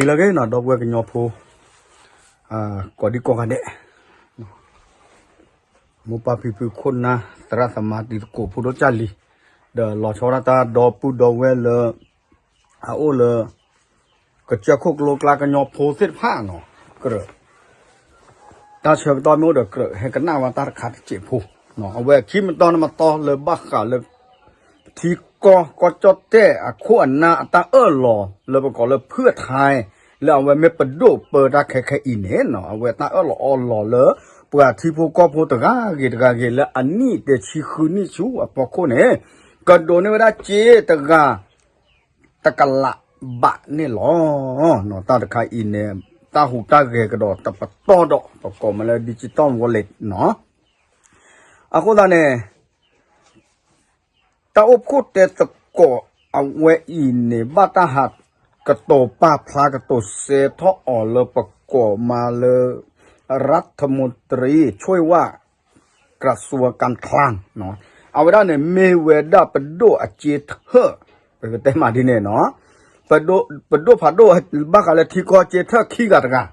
လၢအဂ့ၤနီၤ ဒီပုၢ်ဝဲၢ်ကညီဖိ ကိးဒံကိးဂၤဒဲး, မိၢ်ပၢ်ဖံဖုခိၣ်နၢ် သရၣ်သမါတံၤသကိးဖိဒိၣ်ကၢ်လံၤ, ဒီးလီၤဆီဒၣ်တၢ်ဒီပုၢ်ဒီဝဲၢ်လၢ အအိၣ်လၢ ကစၢၢ်ခိၣ်ကလိကျါကညီဖိသ့ၣ်တဖၣ်နီၤ, ကြၢး တၢ်ဆၢကတီၢ်မ့ၢ်အိၣ်ဒီးကြၢးဟဲကနၣ်ဝဲတၢ်တခါတစဲးဖိ, အဝဲခံမတီၢ်နမတီၢ်လၢဘၣ်ဃးလၢ ထံကီၢ်ကီၢ်ကၠီၣ်တဲၣ်အခိၣ်အနၢ်အတၢ်အၢၣ်လီၤလၢပကိးလၢ ဖုၣ်အထါ လၢအဝဲမ့ၢ်ပဒိၣ်ပၢတၢ်ခဲခဲအံၤန့ၣ်နီၤ, အဝဲတၢ်အၢၣ်လီၤအီလီၤလၢ ပှၤထံဖိကီၢ်ဖိတဂၤဂ့ၤတဂၤဂ့ၤလၢအနံၣ်တဆံဃုနံၣ်ဆူအဖီခိၣ်န့ၣ် ကဒိးန့ၢ်ဝဲဒၣ်စ့တဂၤ တကလးဘးန့ၣ်လီၤ. တၢ်တခါအံၤန့ၣ် တၢ်ဟူးတၢ်ဂဲၤကဒီးတပတီၢ်ဒီး ပကိးမးလၢ digital wallet နီၤ. အဃိသတးန့ၣ် တၢ်အိၣ်ဖှိၣ်တဲသကိးအဝဲအံၤန့ၣ် ဘၣ်တၢ်ဟးကတိၤပာ်ဖျါကတိၤစဲးထီၣ်အီၤလၢပကိးမးလၢ ရၢထမူတရံ ဆွ့ၣ်ဝၣ် ကရၢၡူဝ်ကၣ်ချၢ အဝဲဒၣ်န့ၣ် မ့ၢ်ဝဲဒၣ်ပဒိၣ်အစ့ထၢၣ်, ပကတဲမးဒ်န့ၣ်နီၤ, ပဒိၣ်ဖးဒိၣ်ဘၣ်ဃးလၢထံကီၢ်စ့ထၢၣ်ခံဂၤတဂၤ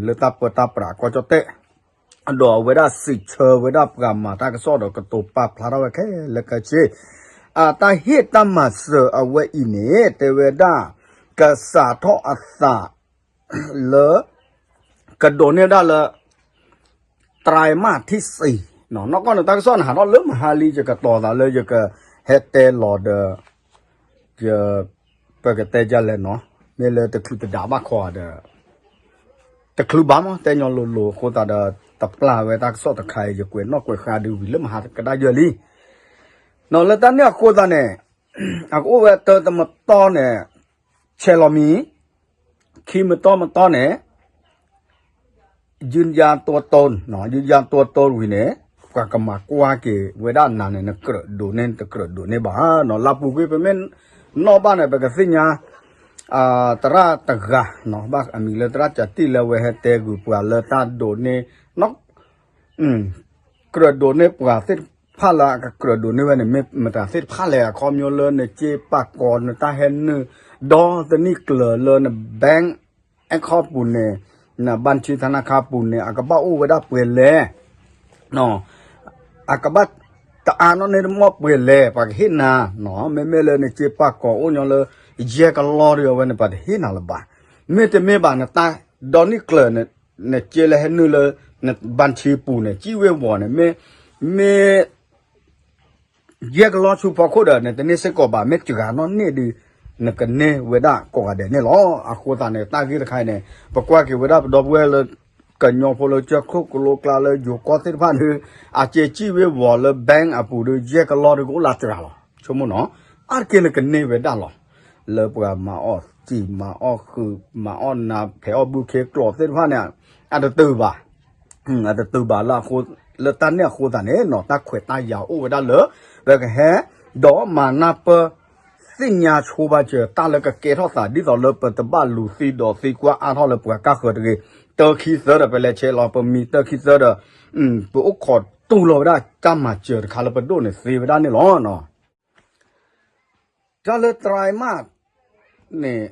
လၢတၢ်ပၢတၢ်ပြးကီၢ်ကၠီၣ်တဲၣ်, ဒီးအဝဲဒၣ်စံးဆၢဝဲဒၣ်ပှၤမၤတၢ်ကစီၣ်ဒီးကတိၤပာ်ဖျါထီၣ်ဝဲခဲလၢာ်ခဲဆ့, အတၢ်ဟ့ၣ်တၢ်မၤစၢၤအဝဲအံၤန့ၣ် တဲဝဲဒၣ် ကစးထီၣ်အသး လၢ ကဒိးန့ၢ်ဒၣ်လၢ တရံးမးထံၣ်စံး, နီၢ်ကီၢ်န့ၣ် တၢ်ကစီၣ်န့ၣ် ဟးထီၣ်လၢမဟါလံ ယကတီၤသးလၢယကဟဲတဲလီၤဒီး ယ ပကတဲဒ်လဲၣ်နီၤ, မ့ၢ်လၢတချုးတဒးဘၣ်ခီဒီး တချုးဘၣ်မး တဲညီလိၤလိၤအဃိသတးဒီး တပျၢ်ဝဲတၢ်ကစီၣ်တခါအံၤ ယကွဲးနီၣ်ကွဲးဃါဒုးဝံၤလၢမဟါကဒါယၢ်လံ, နီၢ်လၢတၢ်န့ၣ်အဃိသတးန့ၣ် အကအိၣ်ဝဲတၢတမတီၢ်န့ၣ် ဆဲးလီၤမံၤ ခံမတီၢ်မတီၢ်န့ၣ် ယုၢ်ယါတိတိၢ် ယုၢ်ယါတိတိၢ်ဝံၤန့ၣ် ပှၤကမၤကွၢ်က့ၤဝဲဒၣ်နၤန့ၣ် နကြၢးဒိးန့ၢ်တကြၢးဒိးန့ၢ်ဘၣ်နီၤ, လၢပူၤကွံာ်ပမ့ၢ်နီၣ်ဘၣ်န့ၣ် ပကသ့ၣ်ညါ သရၣ်တဂၤ ဘၣ်အမံၤလၢသရၣ်ကၠးတံၢ်လၢအဝဲဟဲတဲဂုာ်ပှၤလၢတၢ်ဒိးန့ၢ် ကြၢးဒိးန့ၢ်ပှၤသ့ၣ်တဖၣ်လၢအကကြၢးဒိးန့ၢ်ဝဲန့ၣ် မ့ၢ်မတၤသ့ၣ်တဖၣ်လဲၣ် အခီပညီလၢနစ့ပာ်ကီၤ နတၢ်ဟဲနုာ် ဒီးတနံၣ်ကျၢၤလၢန bank account ပူၤန့ၣ် န ဘၣ်ထံသနါခါပူၤန့ၣ် အကဘၣ်အိၣ်ဝဲဒၣ်ပှဲၤလဲၣ် အကဘၣ်တအါနီၣ်န့ၢ်တမီၢ်ပှဲၤလဲၣ် ပှၤကဟ့ၣ်နၤ, မ့မ့ၢ်လၢနစ့ပာ်ကီၤအိၣ်ညီလၢ ယဲၢ်ကလီၢ်ဒီးအဝဲန့ၣ် ပှၤတဟ့ၣ်နၤလၢၤဘၣ်, မ့တမ့ၢ်ဘၣ်နတၢ်ဒီနံၣ်ကျၢၤ နစ့လၢဟဲနုာ်လၢ နဘၣ်ထံပူၤန့ၣ် စံၣ်ဝ့ၤဝီၤန့ၣ် မ့ၢ် မ့ၢ် ယဲၢ်ကလီၢ်ဆူဖီခိၣ်ဒီး နတန့ၢ်စ့ၢ်ကီးဘၣ် မ့ၢ်စှၤနီၣ်န့ၢ်ဒီး နကန့ၢ်ဝဲဒၣ်ကိးဂၤဒဲးန့ၣ်လီၤ. အဃိသတးန့ၣ် တၢ်ဂ့ၢ်တခါအံၤန့ၣ် ပကွၢ်က့ၤဝဲဒၣ်ပဒီပုၢ်ဝဲၢ်လၢ ကညီဖိလၢကၠၢၢ်ခိၣ်ကလိကျါလၢယိၤကီၢ်သ့ၣ်တဖၣ်ဒီး အစ့စံၣ်ဝ့ၤဝီၤလၢ bank အပူၤဒီး ယဲၢ်ကလီၢ်ဒီးကအိၣ်လၢစှၤလီၤ ဆိကမိၣ်နီၤ, အါတက့ၢ်နကန့ၢ်ဝဲဒၣ်လီၤ. လၢပှၤမၤအီၣ်စံာ်မၤအီၣ်ဃုာ် မၤအီၣ်နၤ ဖဲးအီၣ်ဘုခ့ကျိာ်သ့ၣ်တဖၣ်န့ၣ် အတတုၤဘၣ် အတတုၤဘၣ်လၢအဃိ လၢတၢ်န့ၣ်အဃိသတးန့ၣ်နီၤ တၢ်ခွဲးတၢ်ယာ်အိၣ်ဝဲဒၣ်လၢ ပကဟဲ ဒီးမၤနၢ်ပၢၢ် သ့ၣ်ညါဆိဘၣ်စၢၤ တၢ်လၢကကဲထီၣ်သး ဒ်သိးလၢပတဘၣ်လူၤသံဒီးသံကွၢ်အါထီၣ်လၢပှၤကါဃၢၤတဂ့ၤ, တၢခံသၢဒီး ပလဲၤဆဲးလီၤပမံၤ တၢခံသၢဒီး ပအိၣ်ခိးတူၢ်လိာ်ဝဲဒၣ် တၢ်မၤစၢၤတခါလၢပဒိၣ်န့ၣ်သ့ဝဲဒၣ်န့ၣ်လီၤ. တၢ်လၢတရံးမး န့ၣ်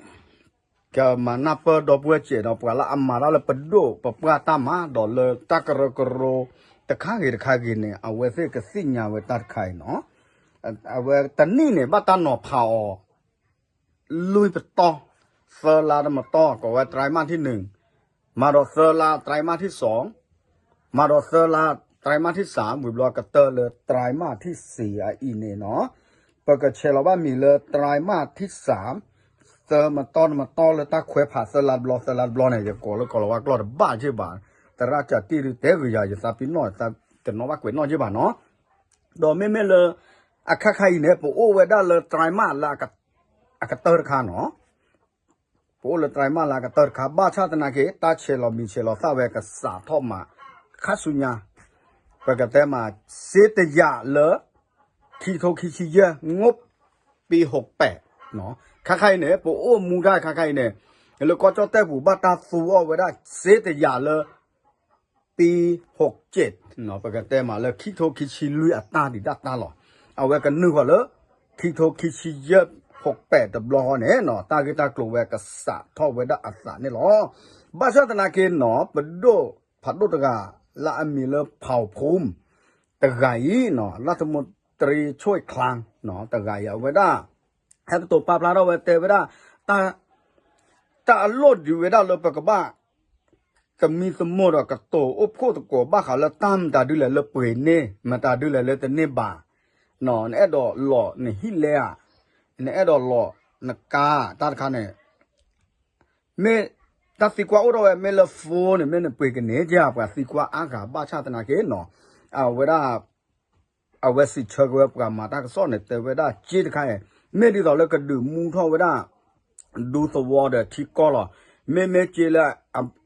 ကမၤနၢ်ပၢၢ်ဒီပုၢ်ဝဲၢ်စဲးဒီး ပှၤလၢအမၤတၢ်လၢပဒိၣ်ပပှၢ်တၢ်မၤ ဒီးလၢတၢ်ကရၢကရိ တခါဂ့ၤတခါဂ့ၤန့ၣ် အဝဲသ့ၣ်ကသ့ၣ်ညါဝဲတၢ်တခါအံၤနီၤ, အဝဲတနံၣ်န့ၣ် ဘၣ်တၢ်နီၤဖးအီၤ လွံၢ်ပတီၢ်, သၢလါတမတီၢ် ကိးဝဲတရံးမးထံၣ်နုၤ, မၤဒီးသၢလါတရံးမးထံၣ်စီၤ မၤဒီးသၢလါတရံးမးထံၣ်စၢ် ဝံၤဘျီကတၢၢ်လၢတရံးမးထံၣ်စံးအအံၤန့ၣ်နီၤ, ပကဆဲးလီၤဘၣ်မံၤလၢတရံးမးထံၣ်စၢ်, သၢမတီၢ်တမတီၢ်လၢတၢ်ခွဲးဖးသၢလါတဘျီ သၢလါတဘျီန့ၣ် ယကိးလၢကိးလီၤဝါကျိာ်တဘၣ်က့ၢ်ဘၣ်, သရၣ်ကၠးတံၢ်ဒုးတဲဂ့ၤယၤ ယသးပ့ၤနီၣ် တနီၣ်ဘၣ်ကွဲးနီၣ်က့ၢ်ဘၣ်နီၤ, ဒီးမ့မ့ၢ်လၢ အခါခါအံၤန့ၣ် ပအိၣ်ဝဲဒၣ်လၢတရံးမးလၢ အကတၢၢ်တခါနီၤ ပအိၣ်လၢတရံးမးလၢအကတၢၢ်တခါ ဘၣ်ဆၣ်သနာ်က့ တၢ်ဆဲးလီၤမံၤဆဲးလီၤသၣ်ဝဲကစးထီၣ်မး ခါဆူညါ, ပကတဲမး စ့တယာ်လၢ ခံထိခံဆံယဲၢ် ငိၣ်ပံဟိးပဲး, ခါခါအံၤန့ၣ် ပအိၣ်မူဒၣ်ခါခါအံၤန့ၣ် လၢကီၢ်ကၠီၣ်တဲၣ်ပူၤ ဘၣ်တၢ်သူအီၤဝဲဒၣ် စ့တယာ်လၢ ပံဟိးကၠ့ၣ်, ပကတဲမးလၢခံထိခံဆံလွံၢ်အတၢ်ဒံးဒၣ်တၢ်လီၤ. အဝဲကနုာ်ဃီၤလၢ ခံထိခံဆံယဲၢ် ဖိးပဲာ်တဘျီဃီန့ၣ်နီၤ တၢ်ဂ့ၢ်တၢ်ကျိၤဝဲကစးထီၣ်ဝဲဒၣ်အသးန့ၣ်လီၤ. ဘၣ်ဆၣ်သနာ်က့နီၤ ပဒိၣ်ဖးဒိၣ်တဂၤ လၢအမံၤလၢ ဖးဖူမ် တဂၤအံၤနီၤ လၢသမူတရံဆိၣ်ချါနီၤ တဂၤအံၤ အဝဲဒၣ် ဟဲကတိၤပာ်ဖျါထီၣ်ဝဲတဲဝဲဒၣ် တၢ် တၢ်အလီၢ်ဒုးဝဲဒၣ်လၢပကဘၣ် သမံသမိးဒီးကတိၤအိၣ်ဖှိၣ်သကိးဘၣ်ဃးလၢတၢ်မတၤဒုလဲၣ်လၢပှ့ၤန့ၢ် မတၤဒုလဲၣ်လၢတန့ၢ်ဘၣ်, နအဲၣ်ဒိးလီၤနဟံၣ်လဲဧါ, နအဲၣ်ဒိးလီၤနကါ တၢ်တခါန့ၣ် မ့ၢ်တၢ်သံကွၢ်အိၣ်ထီၣ်ဝဲ မ့ၢ်လၢ phone န့ၣ် မ့ၢ်နပှ့ၤကန့ၢ်က့ၤ ပှၤသံကွၢ်အါဂၤ ဘၣ်ဆၣ်သနာ်က့နီၤ အဝဲဒၣ် အဝဲစံးဆၢက့ၤဝဲပှၤမၤတၢ်ကစီၣ်န့ၣ် တဲဝဲဒၣ်စ့တခါအံၤ မ့ၢ်ဒ်သိးလၢကဒုးမူထီၣ်ဝဲဒၣ် ဒူသဝီဒီးထံကီၢ်လီၤ. မ့မ့ၢ်စ့လၢ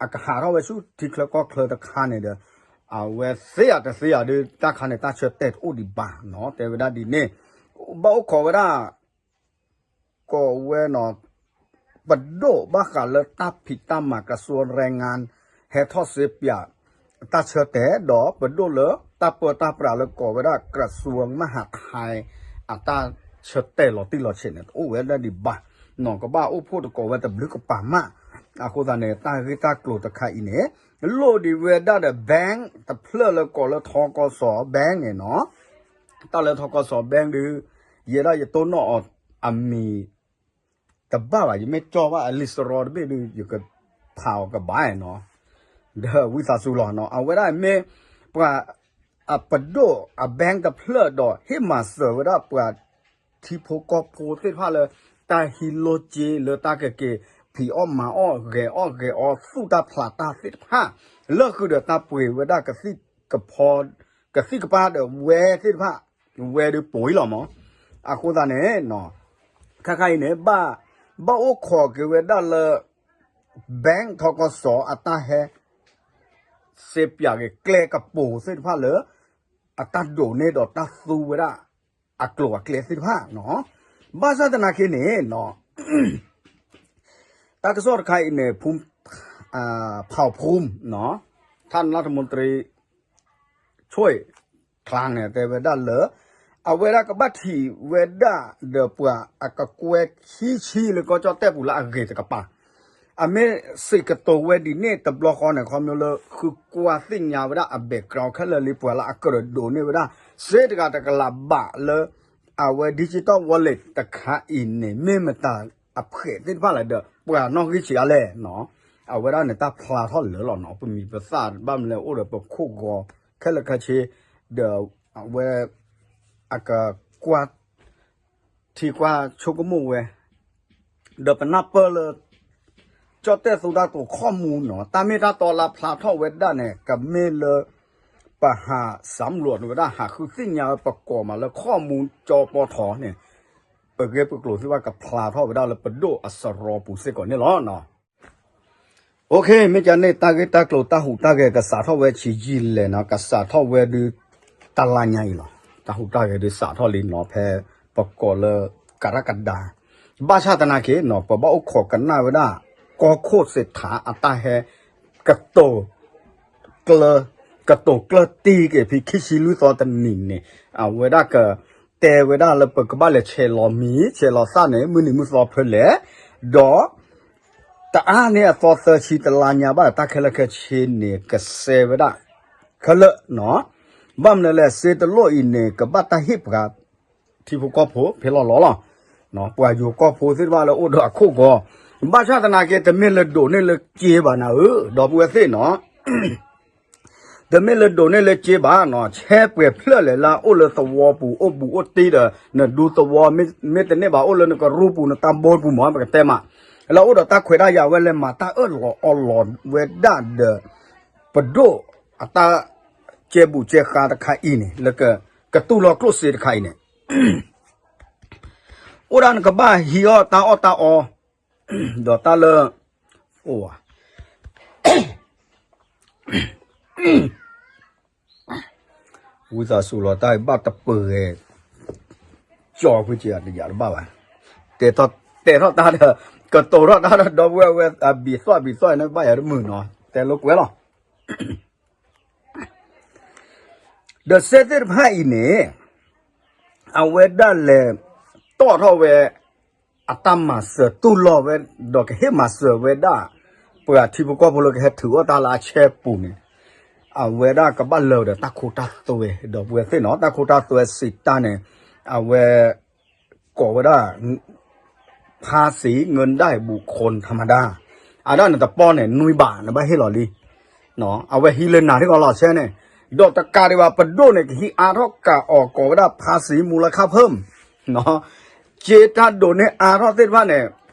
အကဟးထီၣ်ဝဲဆူထံချၢကီၢ်ချၢတခါန့ၣ်ဒီး အဝဲသ့ဧါတသ့ဧါဒီး တၢ်ခါန့ၣ် တၢ်ဆၢတဲာ်တအိၣ်ဒံးဘၣ်နီၤ တဲဝဲဒၣ်ဒ်န့ၣ် ဘၣ်အိၣ်ခိးဝဲဒၣ် ကိးဝဲနီၤ ပဒိၣ်ဘၣ်ဃးလၢတၢ်ဖံးတၢ်မၤ ကစူရဲငါ ဟဲထီၣ်စ့ပၠး တၢ်ဆၢတဲာ် ဒီးပဒိၣ်လၢတၢ်ပၢတၢ်ပြးလၢကိးဝဲဒၣ် ကရၢၡူဝ်းမဟးထဲ အတၢ်ဆၢတဲာ်လီၤတံၢ်လီၤဆဲးန့ၣ် တအိၣ်ဝဲဒၣ်ဒံးဘၣ်နီၤ ကဘၣ်အိၣ်ဖှိၣ်သကိးဝဲတဘျုးကပၤမး အဃိသတးန့ၣ် တၢ်ဂ့ၢ်တၢ်ကျိၤတခါအံၤန့ၣ် လိၣ်ဒံးဝဲဒၣ်ဒီး bank တဖျၢၣ်လၢကိးလၢ ထီကီစီ bank န့ၣ်နီၤ တၢ်လၢထီကီစီ bank ဒုး ယဲဒၣ်ယတိၢ်နီၣ်အီၤအမံၤ တဘၣ်ဘၣ် ယမ့ၢ်ကၠီၣ်ဘၣ်အလံာ်စရီတဘ့ၣ်ဒုး ယကဖးအီၤကဘၣ်နီၤ ဒီးဝံသးစူၤလီၤနီၤ အဝဲဒၣ်မ့ၢ်ပှၤ အပဒိၣ်အ bank တဖျၢၣ်ဒီး ဟ့ၣ်မၤစၢၤဝဲဒၣ်ပှၤထံဖိကီၢ်ဖိသ့ၣ်တဖၣ်လၢ တၢ်ဟံးလိၢ်က့လၢတၢ်ကက့ၤ ဖံးအီၣ်မၤအီၣ် ဂဲၤအီၣ်ဂဲၤအီ သူၣ်တၢ်ဖျးတၢ်သ့ၣ်တဖၣ် လၢဃုာ်ဒီးတၢ်ပှ့ၤဝဲဒၣ်ကသံၣ်ကဖီ ကသံၣ်ကပၤဒီးဝဲသ့ၣ်တဖၣ် ဝဲဒုးပှ့ၤလီၤမး အဃိသတးန့ၣ် ခဲခါအံၤန့ၣ် ဘၣ် ဘၣ်အိၣ်ခိးက့ၤဝဲဒၣ်လၢ bank ထီကီစီ အတၢ်ဟဲ စ့ပၠးက့ၤကျဲကပူၤသ့ၣ်တဖၣ်လၢ အတၢ်ဒိးန့ၢ်ဒီးတၢ်သူဝဲဒၣ် အကျိၤအကျဲသ့ၣ်တဖၣ်နီၤ ဘၣ်ဆၣ်သနာ်က့န့ၣ်နီၤ တၢ်ကစီၣ်တခါအံၤန့ၣ် ဖူ ဖးဖူမ်နီၤ ထၣ်နလၢ်တမူတရံ ဆိၣ် ချါန့ၣ် တဲဝဲဒၣ်လၢ အဝဲဒၣ်ကဘၣ်ထံၣ်ဝဲဒၣ်ဒီးပှၤအကကွဲၢ်ခံဆံလၢကီၢ်ကၠီၣ်တဲၣ်ပူၤလၢအဂ့ၤတကပၤ အမ့ၢ်စံးကတိၤဝဲဒ်န့ၣ်တဘျီဃီန့ၣ် ခီဖျိလၢဃုကွၢ်သ့ၣ်ညါဝဲဒၣ်အ background ခဲလၢာ်လံပှၤလၢအကရၢဒိးန့ၢ်ဝဲဒၣ် စ့တဂၤတကလးဘးလၢ အဝဲ digital wallet တခါအံၤန့ၣ် မ့ၢ်မတၤအဖှဲးသ့ၣ်တဖၣ်လဲၣ်ဒီး ပှၤနီၣ်ဂံၢ်ဆံးအါလဲၣ်နီၤ အဝဲဒၣ်န့ၣ်တၢ်ဖျါထီၣ်လၢာ်လီၤနီၤ ပမံၤပသၣ်ဘၣ်မနုၤလဲၣ်အိၣ်ဒီးပခိၣ်ဂီၤ ခဲလၢာ်ခဲဆ့ ဒီးအဝဲ အကကွၢ် ထံကွၢ်ဆိကမိၣ်ဝဲ ဒီးပနၢ်ပၢၢ်လၢ ကၠီၣ်တဲၣ်သူတၢ်တိာ်ခီၣ်မူနီၤ တၢ်မ့ၢ်တၢ်တီလၢဖျါထီၣ်ဝဲဒၣ်န့ၣ် ကမ့ၢ်လၢ ပဟးစးလိာ်ဝဲဒၣ် ဟးဃုသ့ၣ်ညါဝဲပကိးမးလၢခီၣ်မူကၠီပီထီန့ၣ် ပဂ့ၢ်ပကျိၤသ့ၣ်တဖၣ်ကဖျါထီၣ်ဝဲဒၣ်လၢပဒိၣ်အစရီပူၤစ့ၢ်ကီးန့ၣ်လီၤ. OK မ့ၢ်ကန့ၣ် တၢ်ဂ့ၢ်တၢ်ကျိၤတၢ်ဟူးတၢ်ဂဲၤကစးထီၣ်ဝဲဆံးယံာ်လဲၣ်နီၤ ကစးထီၣ်ဝဲဒုး တလါညါအံၤလီၤ တၢ်ဟူးတၢ်ဂဲၤဒုးစးထီၣ်လံနီၤ ဖဲပကိးလၢ ကရကဒါ ဘၣ်ဆၣ်သနာ်က့နီၤ ပဘၣ်အိၣ်ခိးကနၣ်ဝဲဒၣ် ကီၢ်ခိၣ်စ့းထးအတၢ်ဟဲ ကတိၤ ကျၢ ကတိၤကျၢၢ်တံၢ်က့ၤဖဲခံဆံလွံၢ်သီတနံၤန့ၣ် အဝဲဒၣ်က တဲဝဲဒၣ်လၢပကဘၣ်လဲၤဆဲးလီၤမံၤ ဆဲးလီၤသၣ်န့ၣ် မုၢ်နံၤမုၢ်သီဖဲလဲၣ် ဒီး တအါန့ၢ်အသီသၢဆံတလါညါဘၣ် တၢ်ခဲလၢာ်ခဲဆ့န့ၣ် ကစဲဝဲဒၣ် ခဲလၢာ်နီၤ ဘၣ်မနုၤလဲၣ် စ့တလိၣ်အံၤန့ၣ် ကဘၣ်တၢ်ဟ့ၣ်ပှၤ ထံဖိကီၢ်ဖိဖဲလီၤလီၤလီၤ ပှၤယိၤကီၢ်ဖိသ့ၣ်တဖၣ်လၢအိၣ်ဒီးအခိၣ်ဂီၤ ဘၣ်ဆၣ်သနာ်က့ တမ့ၢ်လၢဒိးန့ၢ်လၢစ့ဘၣ်နၤဧၢ ဒီပုၢ်ဝဲၢ်သ့ၣ်နီၤ တမ့ၢ်လၢဒိးန့ၢ်လၢစ့ဘၣ်နီၤ ဆဲးပှဲၤဖျၢၣ်လဲၣ်လၢအိၣ်လၢသဝီပူၤ အိၣ်ဘူးအိၣ်တံၢ်ဒီး နဒူသဝီ မ့တန့ၢ်ဘၣ် အိၣ်လၢနကရူၢ်ပူၤ နတၢ်ဘိပူၤမး ပကတဲမး လၢအိၣ်ဒီးတၢ်ခွဲးတၢ်ယာ်ဝဲလဲၤမၤတၢ်အၢၣ်လီၤအီလီၤဝဲဒၣ်ဒီး ပဒိၣ်အတၢ်ကဲဘူးကဲဃါတခါအံၤန့ၣ် လၢက ကတူၢ်လိာ်ကျိၣ်စ့တခါအံၤန့ၣ် အိၣ်ဒၣ်နကဘၣ်ဟံးအီၣ်တၢ်အီၣ်တၢ်အီ ဒီးတၢ်လၢ အိၣ်ဝဲ ဝံသးစူၤလီၤတၢ်ဘၣ်တပၢၤဂဲၤ ကၠီကွံာ်က့ၤတယၤတဘၣ်ဘၣ် တဲထီၣ်တၢ်ဒီး ကတိၤထီၣ်တၢ်ဒီး ဒီပုၢ်ဝဲၢ်ဝဲ အဘံးသွၣ်ဘံးသွၣ်န့ၣ် ဘၣ်ယၤတမုာ်နီၤ တဲလိာ်ကွဲလီၤ ဒီးစ့သ့ၣ်တဖၣ်အံၤန့ၣ် အဝဲဒၣ်လဲၤတီၣ်ထီၣ်ဝဲ အတၢ်မၤစၢၤတူၢ်လိာ်ဝဲ ဒီးကဟ့ၣ်မၤစၢၤဝဲဒၣ် ပှၤထံဖိကီၢ်ဖိလၢကဟဲထုးအီၣ်တၢ်လၢအဆဲပူၤန့ၣ် အဝဲဒၣ်ကဘၣ်လၢာ်ဒီးတၢ်ခိတၢ်သွဲ ဒီပုၢ်ဝဲၢ်သ့ၣ်နီၤ တၢ်ခိတၢ်သွဲစံးတၢ်န့ၣ် အဝဲ ကိးဝဲဒၣ် ภาษีเงินได้บุคคลธรรมดา အဒၣ်န့ၣ်တပီၢ်န့ၣ် နွံဘး နဘၣ်ဟ့ၣ်လီၤလံ အဝဲဟံးလၢနၤထံကီၢ်လီၤဆဲန့ၣ် ဒီးတကးဒံးဘၣ် ပဒိၣ်န့ၣ် ကဟံးအါထီၣ်ကးအီၤ ကိးဝဲဒၣ် ภาษีมูลค่าเพิ่ม က့တၢ်ဒိးန့ၢ်အါထီၣ်သ့ၣ်တဖၣ်န့ၣ်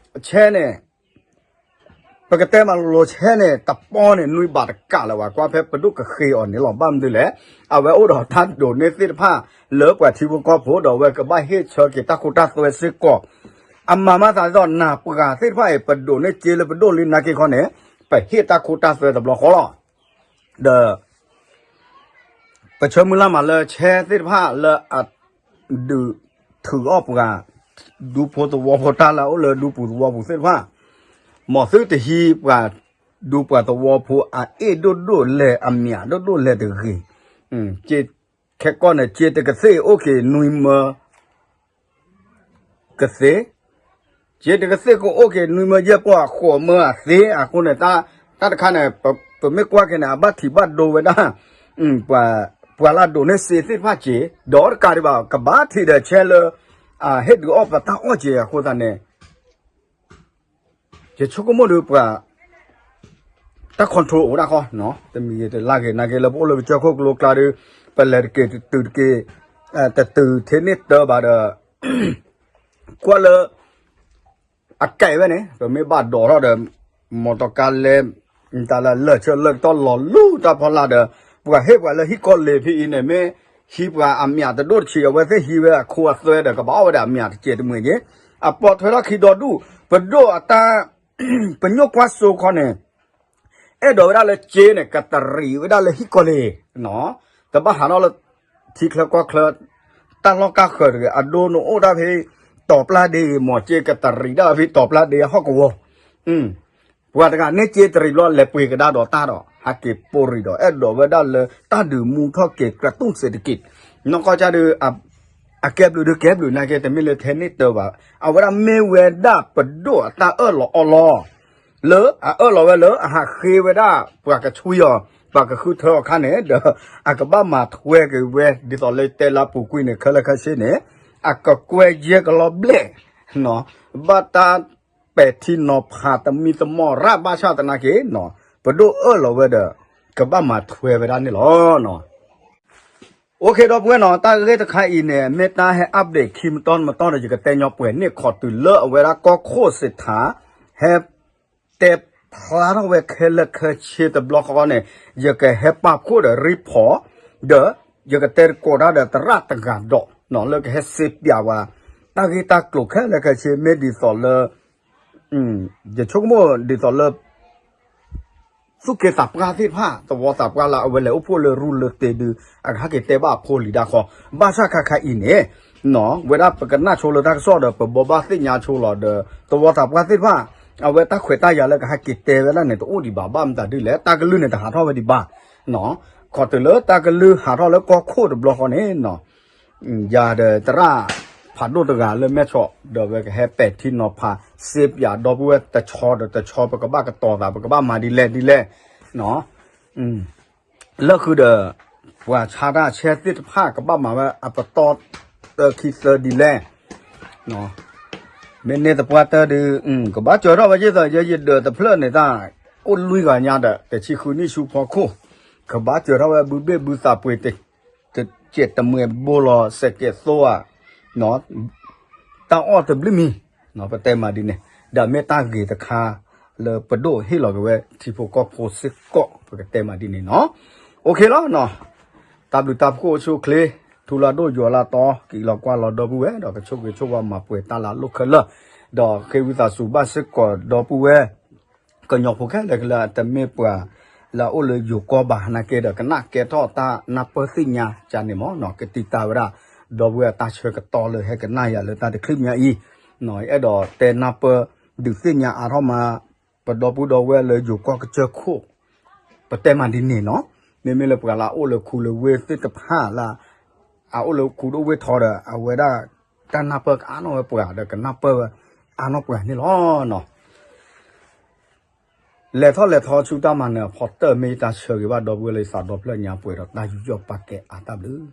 ဆဲန့ၣ် ပကတဲမးလီၤဆဲန့ၣ် တပီၢ်န့ၣ် နွံဘးတကးလၢၤဘၣ် ကွၢ်ဖဲပဒိၣ်ကဃ့အီၤန့ၣ်လီၤ ဘၣ်မနုၤလဲၣ် အဝဲအိၣ်ဒီးတၢ်ဒိးန့ၢ်သ့ၣ်တဖၣ် လၢပှၤထံဖိကီၢ်ဖိ ဒီးအဝဲကဘၣ်ဟ့ၣ်ဆၢက့ၤတၢ်ခိတၢ်သွဲစ့ၢ်ကီး အမၤမၤသးဒ်သိး နၤပှၤသ့ၣ်တဖၣ်အံၤ ပဒိးန့ၢ်စ့လၢပဒိၣ်လံနာ်က့ခီန့ၣ် ပဟ့ၣ်တၢ်ခိတၢ်သွဲတဘျီဃီလီၤ ဒီး ပဆၢမုၢ်လၢ်မးလၢဆဲသ့ၣ်တဖၣ်လၢအ ဒုးထုးအီၣ်ပှၤ ဒူဖိသဝီဖိတၢ်လၢအအိၣ်လၢဒူပူၤသဝီပူၤသ့ၣ်တဖၣ် မ်သုတဟံးပှၤ ဒူပှၤသဝီဖိအအ့ၣ်ဒိၣ်ဒိၣ်လဲၣ်အမၠးဒိၣ်ဒိၣ်လဲၣ်တဂ့ၤ က့ခဲကီၢ်န့ၣ် က့တကသ့ၣ်အိၣ်က့ၤနွံမၢ ကသ့ က့တကသ့ၣ်ကအိၣ်က့ၤနွံမၢယဲၢ်ပီၢ်အဃိးမၢအသ့အဃိန့ၣ် တၢ်တခါန့ၣ် ပမ့ၢ်ကွၢ်က့ၤန့ၣ် အဘၣ်ထံးဘၣ်ဒိဝဲဒၣ် ပှၤလၢဒိးန့ၢ်စ့သ့ၣ်တဖၣ်က့ ဒီးတကးဒံးဘၣ် ကဘၣ်ထံးဒီးဆဲလၢ ဟ့ၣ်ဒုးအီၣ်ပတၢ်အီၣ်က့အဃိသတးန့ၣ် ယဆိကမိၣ်ဒီးပှၤ တၢ် control အိၣ်ဒၣ်ဃီ တမံၤဂ့ၤတလါဂ့ၤနာ်က့လၢပအိၣ်လၢကစၢၢ်ခိၣ်ကလိကျါဒီး ပလဲၤတက့ၤတတုၤတက့ၤ တတုၤထဲန့ၣ်တၢ်ဘၣ်ဒီး ကွၢ်လၢ အကဲဝဲန့ၣ် ပမ့ၢ်ဘၣ်ဒိးထီၣ်ဒီး မီတီကါလဲ တၢ်လၢလၢၢ်ဆၢလၢၢ်ကတီၢ်လီၤလူၢ်တၢ်ဖီလာ်ဒီး ပှၤဟ့ၣ်ပှၤလၢဟံၣ်ကီၢ်လ့ၤဖဲအံၤန့ၣ် မ့ၢ်ဟံးပှၤအမၠးတဒိၣ်တဆံး အဝဲသ့ၣ်ဟံးဝဲအခိအသွဲဒီး ကဘၣ်အီၣ်ဝဲဒၣ်အမၠးတစဲးတမှဲးက့ အပိာ်ထွဲထီၣ်ခံဒီဒူၣ် ပဒိၣ်အတၢ် ပညိၣ်ကွၢ်စိခီန့ၣ် အဲၣ်ဒိးဝဲဒၣ်လၢစ့န့ၣ် ကတရံးဝဲဒၣ်လၢဟံၣ်ကီၢ်လ့ၤ တဘၣ်ဟးထီၣ်လၢ ထံချၢကီၢ်ချၢ တၢ်လီၢ်ကါဃၢၤတဂ့ၤ အဒိနအိၣ်ဒၣ်ဖဲ တီၤပျၢ်ဒ့ မ့ၢ်စ့ကတရံးဒၣ်ဖဲတီၤပျၢ်ဒ့အဟီၣ်ကဝီၤ ပှၤတဂၤန့ၢ်စ့တရံးဘျီ လဲၤပှ့ၤကဒါဒီးတၢ်ဒီး ဟးက့ၤပိာ်ရံးဒီး အဲၣ်ဒိးဝဲဒၣ်လၢတၢ်ဒုးမူထီၣ်က့ၤ กระตุ้นเศรษฐกิจ နီၢ်ကီၢ်ကၢ်ဒုး အကဲဘျုးဒုးကဲဘျုးနာ်က့ တမ့ၢ်လၢထဲန့ၣ်တၢ်ဘၣ် အဝဲဒၣ်မ့ၢ်ဝဲဒၣ်ပဒိၣ်အတၢ်အၢၣ်လီၤအီလီၤ လၢအအၢၣ်လီၤဝဲလၢအဟးဃ့ဝဲဒၣ် ပှၤကဆွံအီၤ ပှၤကဃုထၢအီၤခါန့ၣ် ဒီးအကဘၣ်မၤထွဲက့ၤဝဲ ဒ်သိးလၢတဲလၢပူၤကွံာ်န့ၣ် ခဲလၢာ်ခဲဆ့န့ၣ် အကကွဲၢ်ယဲၢ်ကလီဘျဲၣ် ဘၣ်တၢ်ပဲာ်ထံနီၤဖးသမံသမိးရၣ်ဘၣ်ဆၣ်သနာ်က့ ပဒိၣ်အၢၣ်လီၤဝဲဒီး ကဘၣ်မၤထွဲဝဲဒၣ်န့ၣ်လီၤ. OK ဒီပုၢ်ဝဲၢ်နီၤ တၢ်ဂ့ၢ်တခါအံၤန့ၣ် မ့ၢ်တၢ်ဟဲ update ခံမတီၢ်မတီၢ်ဒီး ယကတဲညီပှဲၤန့ၢ်ခီတုၤလၢအဝဲဒၣ်ကီၢ်ခိၣ်စ့ထါ ဟဲ တဲဖျါထီၣ်ဝဲခဲလၢာ်ခဲဆ့တဘျီဃီန့ၣ် ယကဟဲပာ်ဖှိၣ်ဒီး report ဒီး ယကတဲသကိးတၢ်ဒီးသရၣ်တဂၤဒီး လၢကဟဲစ့ပၠးဝဲ တၢ်ဂ့ၢ်တၢ်ကျိၤခဲလၢာ်ခဲဆ့ မ့ၢ်ဒ်သိးလၢ ယဆိကမိၣ်ဒ်သိးလၢ သူၣ်က့သးပှၢ်သ့ၣ်တဖၣ် သဝီသးပှၢ်လၢအဝဲလဲၤအိၣ်ဖှိၣ်လၢရူလၢတ့ဒု အကဟဲက့ၤတဲဘၣ်အဖိလံၤဒၣ်ဃီ ဘၣ်ဆၣ်ခါခါအံၤန့ၣ် ဝဲဒၣ်ပကနၣ်ဆိလၢတၢ်ကစီၣ်ဒီး ပဘိးဘၣ်သ့ၣ်ညါဆိလီၤဒီး သဝီသးပှၢ်သ့ၣ်တဖၣ် အဝဲတၢ်ခွဲးတၢ်ယာ်လၢကဟဲက့ၤတဲဝဲဒၣ်န့ၣ် တအိၣ်ဒံးဘၣ် ဘၣ်မတၤဒ်လဲၣ် တၢ်ကလုၢ်န့ၣ် တဟးထီၣ်ဝဲဒံးဘၣ် ခီတုၤလၢတၢ်ကလုၢ်ဟးထီၣ်လၢကီၢ်ခိၣ်တဘျီဃီန့ၣ် ယၤဒီးသရၣ်ဖးဒိၣ်တဂၤလၢမဲၢ်ဆီး ဒီးဝဲကဟဲပဲာ်ထံနီၤဖး စ့ပၠးဒီပုၢ်ဝဲၢ်တဆီဒီးတဆီ ပကဘၣ်ကတီၤသး ပကဘၣ်မၤဒ်လဲၣ်ဒ်လဲၣ် လၢဃုာ်ဒီး ပှၤဆါတၢ်ဆဲသ့ၣ်တဖၣ် ကဘၣ်မၤဝဲအပတီၢ်တၢခံသၢဒ်လဲၣ် မ့ၢ်န့ၢ်သပှၢ်တၢၢ်ဒု ကဘၣ်စၢၤထီၣ်ဝဲယ့ၢ်သီး ယဲယဒၢးတဖျၢၣ်န့ၣ်တၢ် အိၣ်လွံၢ်ဂၤညါဒီး တဆံဃုနံၣ်ဆူဖီခိၣ် ကဘၣ်စၢၤထီၣ်ဝဲဘုဘ့ၣ်ဘုသးပှ့ၤ တစဲးတမှဲးဘိလီၤစဲးကဲးသိဧါ တၢ်အီၣ်တဘျုးမံၤ ပတဲမးဒ်န့ၣ် ဒီးမ့ၢ်တၢ်ဂ့ၤတခါ လၢပဒိၣ်ဟ့ၣ်လီၤက့ၤဝဲ ထံဖိကီၢ်ဖိစ့ၢ်ကီး ပကတဲမးဒ်န့ၣ်နီၤ OK လီၤ တၢ်ဘျုးတၢ်ဖှိၣ်အိၣ်ဆူၣ်အိၣ်ချ့ ထူလၢဒိၣ်ယွၤလၢတီ က့ၤလီၤကွၢ်လီၤဒီပုၢ်ဝဲၢ် ဒီးကဆိၣ်ဂ့ၤဆိၣ်ဝါမၤပှဲၤတၢ်လၢအလိၣ်ခဲလၢာ် ဒီးဃ့ဝံသးစူၤဘၣ်စ့ၢ်ကီးဒီပုၢ်ဝဲၢ် ကညီဖိခဲလၢာ်ခဲလၢာ် တမ့ၢ်ပှၤလၢအအိၣ်လၢယိၤကီၢ်ဘၣ် နာ်က့ဒီး ကနၣ်ကဲထီၣ်တၢ်နၢ်ပၢၢ်သ့ၣ်ညါကန့ၣ်မ့ၢ် ကတံာ်တာ်ဝဲဒၣ် ဒီပုၢ်ဝဲၢ်အတၢ်ဆၢကတီၢ်လၢဟဲကနၣ်ယၤလၢတၢ်တချုးမံၤအံၤ အဲၣ်ဒိးတဲနၢ်ပၢၢ်ဒုးသ့ၣ်ညါအါထီၣ်မး ပဒီပုၢ်ဒီဝဲၢ်လၢယိၤကီၢ်ကစၢၢ်ခိၣ် ပတဲမးဒ်န့ၣ်နီၤ မ့မ့ၢ်လၢပှၤလၢအအိၣ်လၢခူလၢဝ့ၢ်သ့ၣ်တဖၣ်လၢ အအိၣ်လၢခူဒိၣ်ဝ့ၢ်ထီဒီး အဝဲဒၣ်တၢ်နၢ်ပၢၢ်ကအါထီၣ်ဝဲပှၤဒီးကနၢ်ပၢၢ်ဝဲ အါနီၢ်ပှၤန့ၣ်လီၤနီၤ. လဲၤထီၣ်လဲၤထီဆူတၢ်မၤနၢၤအဖီတၢၢ် မ့ၢ်ယတၢ်ဆၢဂ့ၤဘၣ်ဒီပုၢ်ဝဲၢ်လၢယသးဒီဖျၢၣ်ညါပှဲၤဒီးတၢ်ယူးယီၣ်ပာ်ကဲအါတၢ်ဘျုး